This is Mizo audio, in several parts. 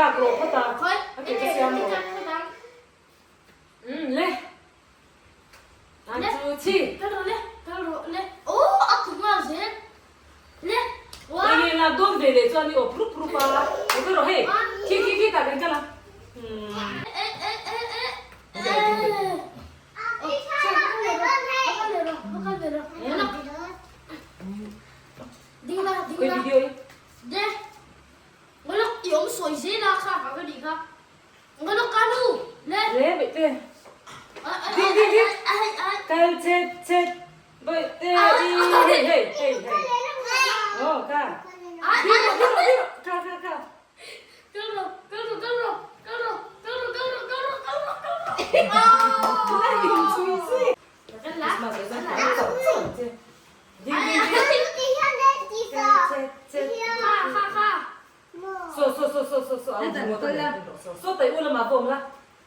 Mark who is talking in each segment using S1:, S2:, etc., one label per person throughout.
S1: kak rawh phawt a, a ke ka siam rawh. Umm le. An chu chi.
S2: Kal rawh le, kal rawh le. Aw a tlu nghal zel. Le.
S1: Enge lak dawn ve leh chuan i awp rup rup a. Lo kal rawh hei. Khi khi khi tah kan kal a. Umm. Khawi video hi? Le bawihte. Ding ding ding. Kal chet chet. Bawihte i hei hei hei hei. Aw ka. Ding rawh ding rawh ding rawh. Ka ka ka. Christmas ah chuan ka en chauh chauh ang che. Ding ding ding. Kal chet chet. Saw saw saw saw saw saw a u ngawt a nen rawh saw saw tai u lamah pawh awm la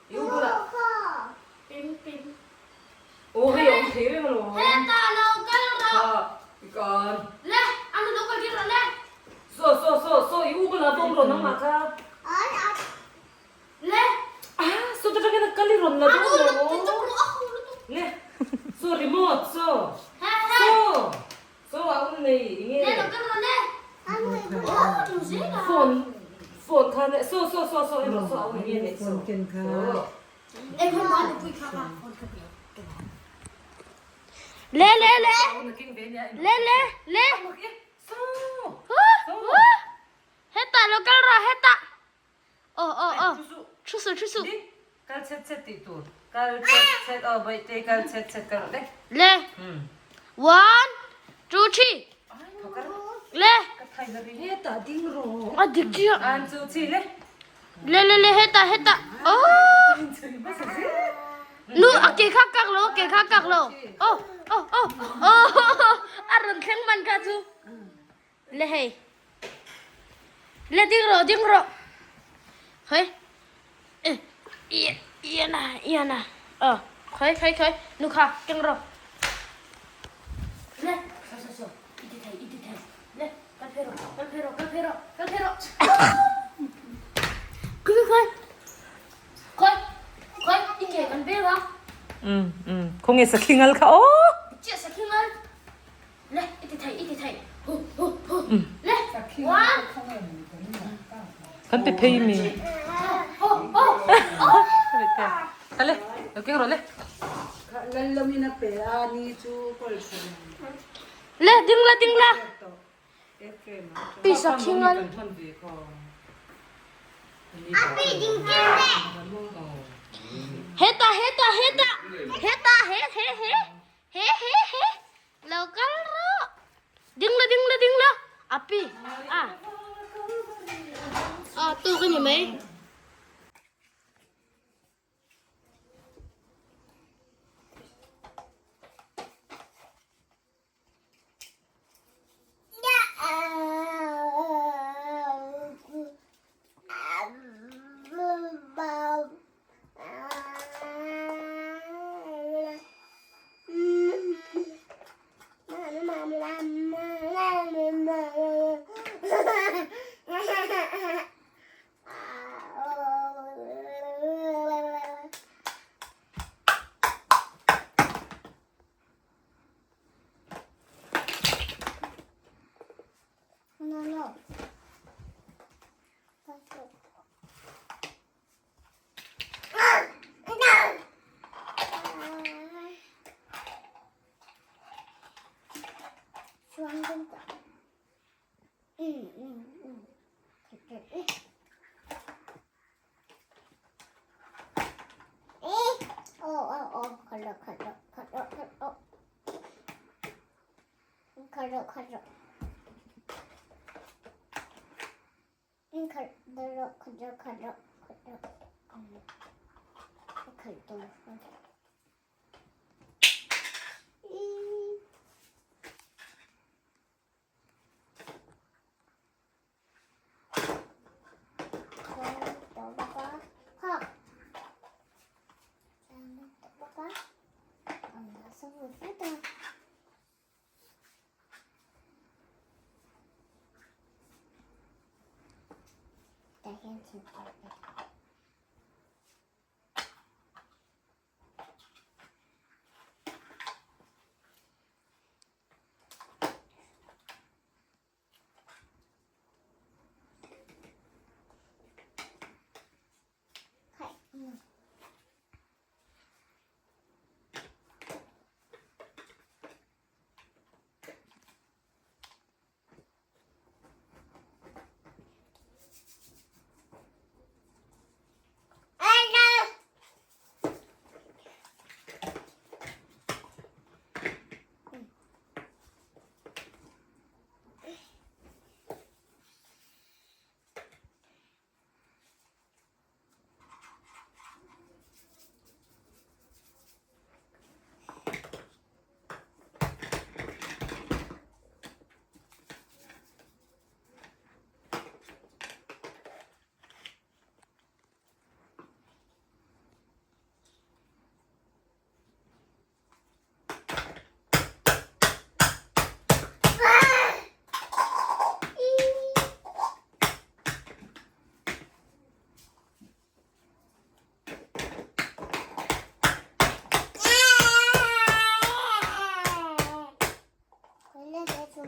S1: i u bulah aw hei a awm thei reng alawm kha i kan saw saw saw saw i u bulah pawh awm rawh nangmah kha ah saw ta tangin a kal i rawn la dawn lo le saw remote saw saw Saw a um nei i nge? Phone phone kha ne saw saw saw saw emaw saw a um nge nei saw saw.
S2: Le le le le le le Hetah lo kal rawh hetah aw aw aw thu suh thu suh
S1: Kal chet chet tih tur kal chet chet aw bawihte kal chet chet ka rawh le.
S2: Le one two three le
S3: Hetah ding rawh.
S2: A dik chiah.
S1: An chu chi le.
S2: Le le le hetah hetah aw Nu a ke kha kak lo a ke kha kak lo aw aw aw aw a rawn thleng man kha chu Le hei. Le ding rawh ding rawh. Khoi. Eh ia ia na ia na. Ờ khoi khoi khoi nu kha keng rawh. Le so so so i ti thei i ti thei. Le kal phei rawh kal phei rawh kal phei rawh kal phei rawh. Khoi khoi. Khoi khoi i ke kan pe wa.
S1: Um um khawnge sakhi ngal kha aw.
S2: Chiah sakhi ngal. Le i ti thei i ti thei hu hu hu le one
S1: Kan pe phei mi. Ale, lo keng rawh le.
S3: Lallomin a pe a ni chu kawl tha
S2: Le ding la ding la. Pi sakhi ngal. Heta heta heta heta he he he he he he Lo kal rawh. Ding la ding la ding la. Api. Ah. Ah tu ka ni mai.
S4: Tah hian chhin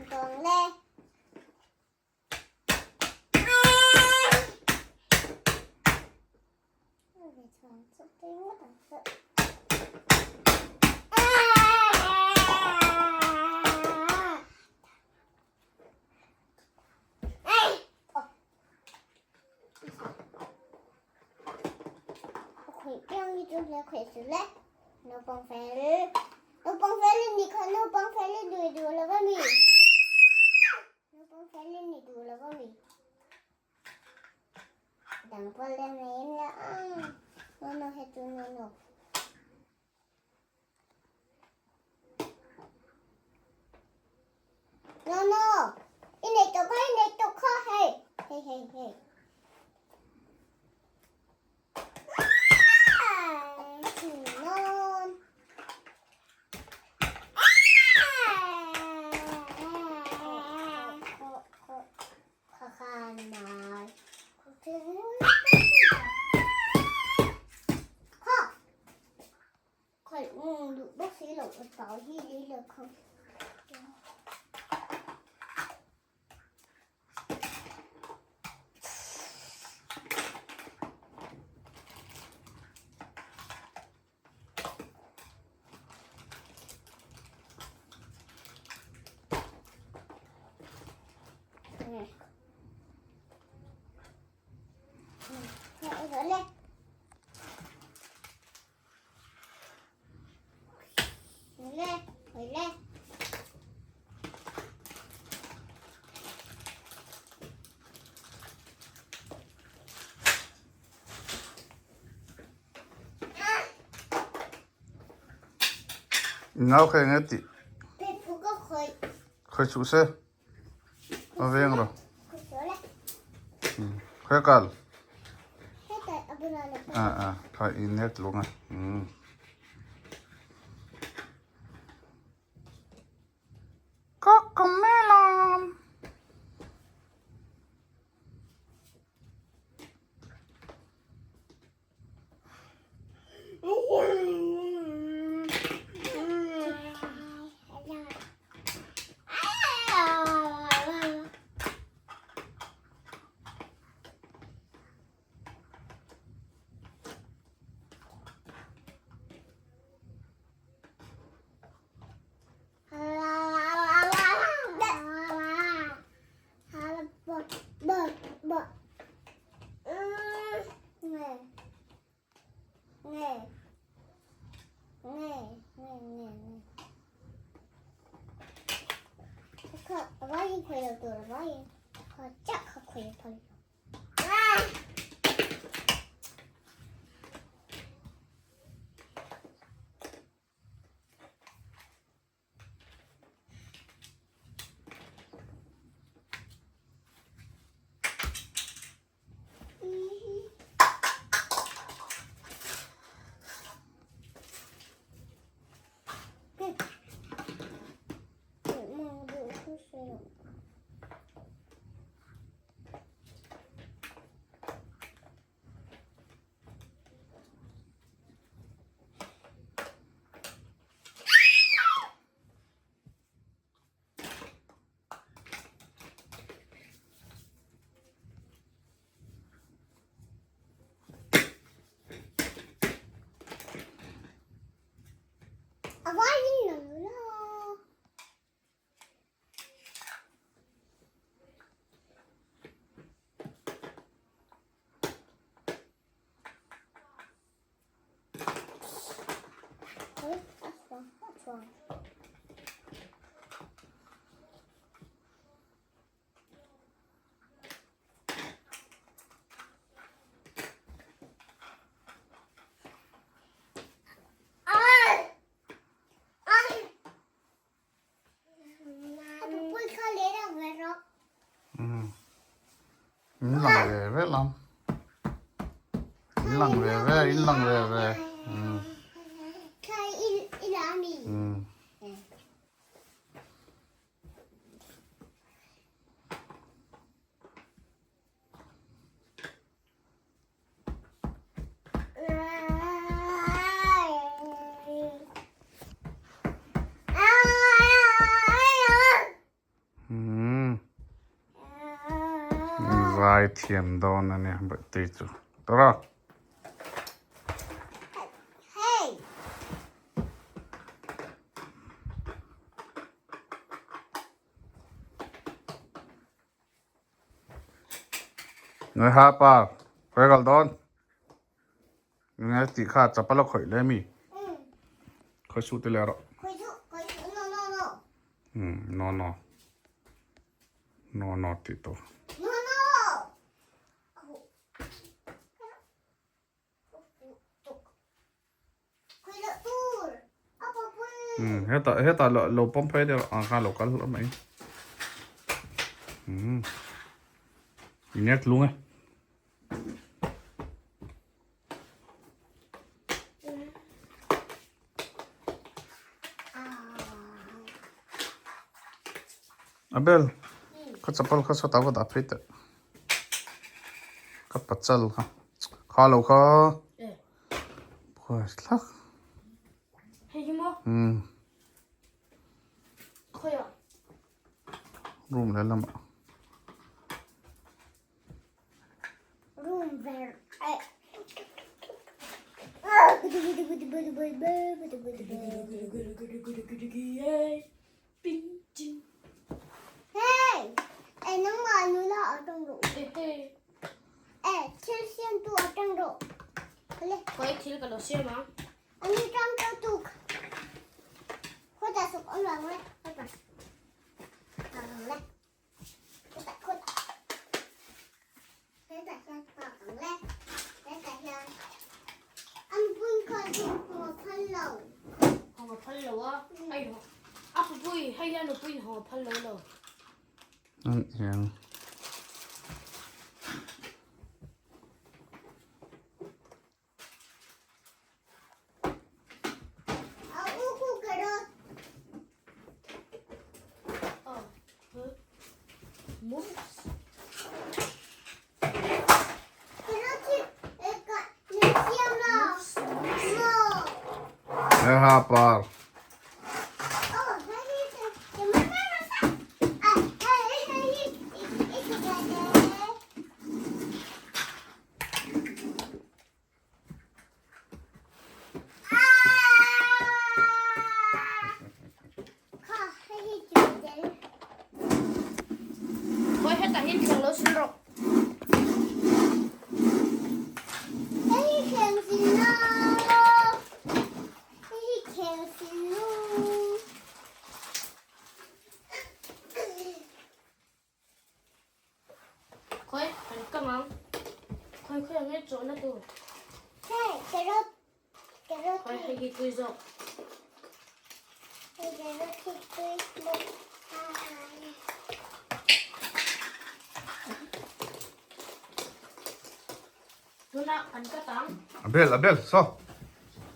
S4: tur a ni.
S5: Nau kha eng e tih? Khawi chuh se. A veng rawh. Khawi kal? A a kha i nek tlung a. Cocomelon. In lang ve ve lam. In lang ve ve, in lang ve ve. Umm zai thiam dawn a nia birthday chu tawrh a. Ngawi ha pa khawi kal dawn nge tih kha chapal a khawih le mi khawi suh te leh rawh umm no no no no tih tur. Umm hetah hetah lo lo pawm phei deuh ang kha lo kal hlawm mai umm enge tlung e. Abel kha chapal kha sawtah va dah phei teh ka pachal kha kha lo kha. Khawi thlak.
S2: Hei hi maw?
S5: Umm.
S2: Khawi ah?
S5: Room leh lamah.
S4: Room ver. Hey! Hey, nangmah nula a tang rawh. Eh, thil siamtu a tang rawh. Kale.
S2: Khawi thil ka lo siam ang.
S4: Ani tang ka tuk. Khuta suk awm lo ang le. Khuta. Ang le. Khuta khuta. Hetah hian nghak ang le. Hetah hian an pui kha chu haw a phal lo.
S2: Haw a phal lo a, ai haw a pupui hei hian nupui haw a phal lo lo.
S5: An eng.
S4: A u khu carrot. Carrot hi ka min siam lo. Maw.
S5: He ha par.
S4: Oh, hei hi chu mai mai mai sa. Ah, hei hei hi i i
S2: Khawi hetah hian thleng lo sin rawh. Khawi kan kang ang. Khawi khawi ang nge chawhna tur. Khawi hei hi tui zawk. Tunah kan cut ang.
S5: A bel a bel saw.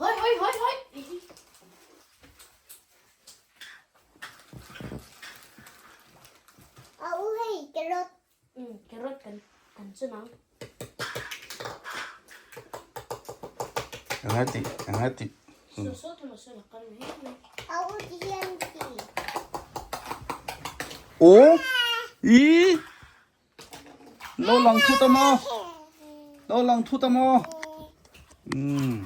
S2: Hawi hawi hawi hawi.
S4: A u hei carrot.
S2: Um carrot kan kan chun ang.
S5: Eng ngai tih eng ngai tih.
S2: So so thuma so la kan mai mai.
S4: A u ti hian ti.
S5: O i lo lang thut a maw lo lang thut a maw umm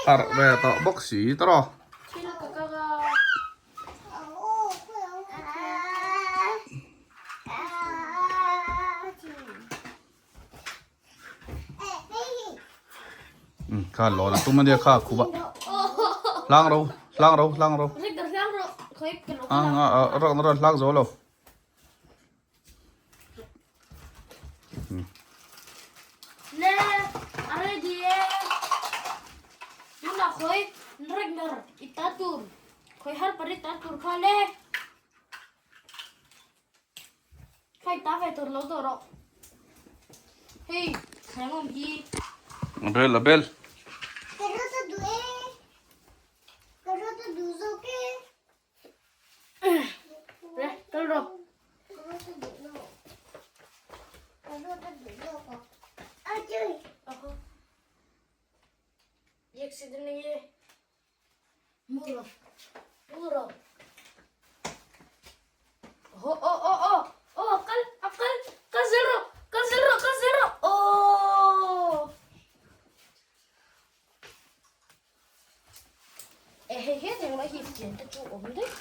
S5: harh ve tawh bawk si tawh.
S2: Thil ka kang a.
S5: Kha lawn a tum a nia kha khup a hlang ro hlang ro hlang ro a rawng rawn hlang zo lo.
S2: Le a ready e tunah khawi Ragnar i ta tur khawi har pari ta tur kha le. Khai. Hei ta ve tur lo dawh rawh. Hei thleng awm hi.
S5: A bel a bel.
S4: Ka rawt a duh e. Ka rawt a duh zawk e.
S2: Le kal rawh.
S4: Ka rawt a duh lo. Ka rawt a duh zawk a. A chui.
S2: Ek second nge. Mu rawh. Mu rawh. Oh oh oh oh. Oh kal a kal kal zel rawh. Kal zel rawh kal zel rawh. Oh. E hei hian engmah hi fian te chu awm daih.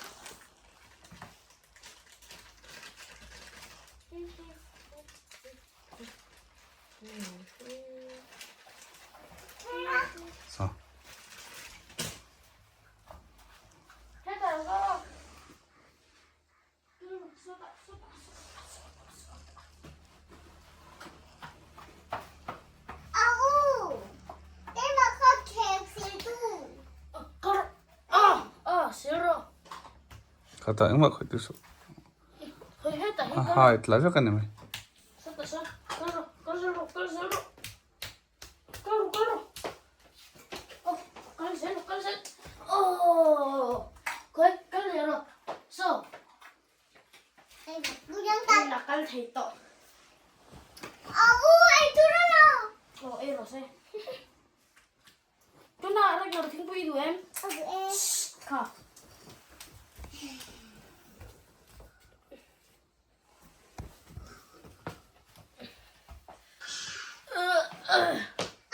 S5: Sa. Kha ta engmah khawih tu suh. A hai tla vek a ni mai.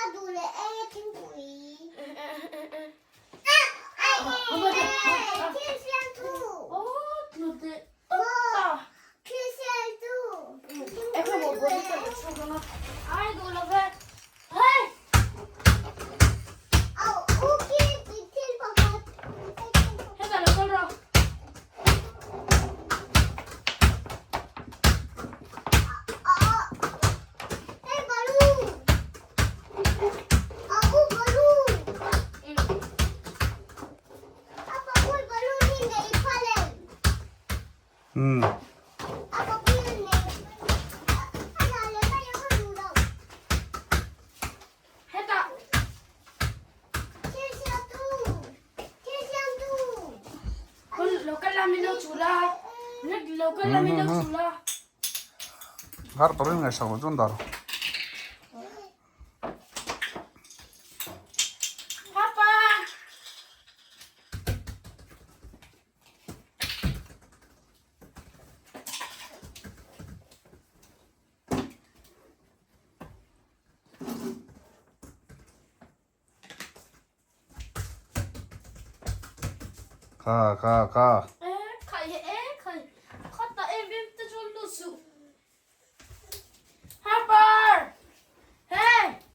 S4: A duh leh e thingpui. Thil siam tu. Thil siam tu. Au u khi thil pakhat. Hey balu. Au balu. Apa pui balu hi nei phalem. Apa pui nei. Ana le ka yang du lo. Thil siam tu. Thil siam tu.
S5: Har turin ngaihsak loh chuan dar. Kha kha kha.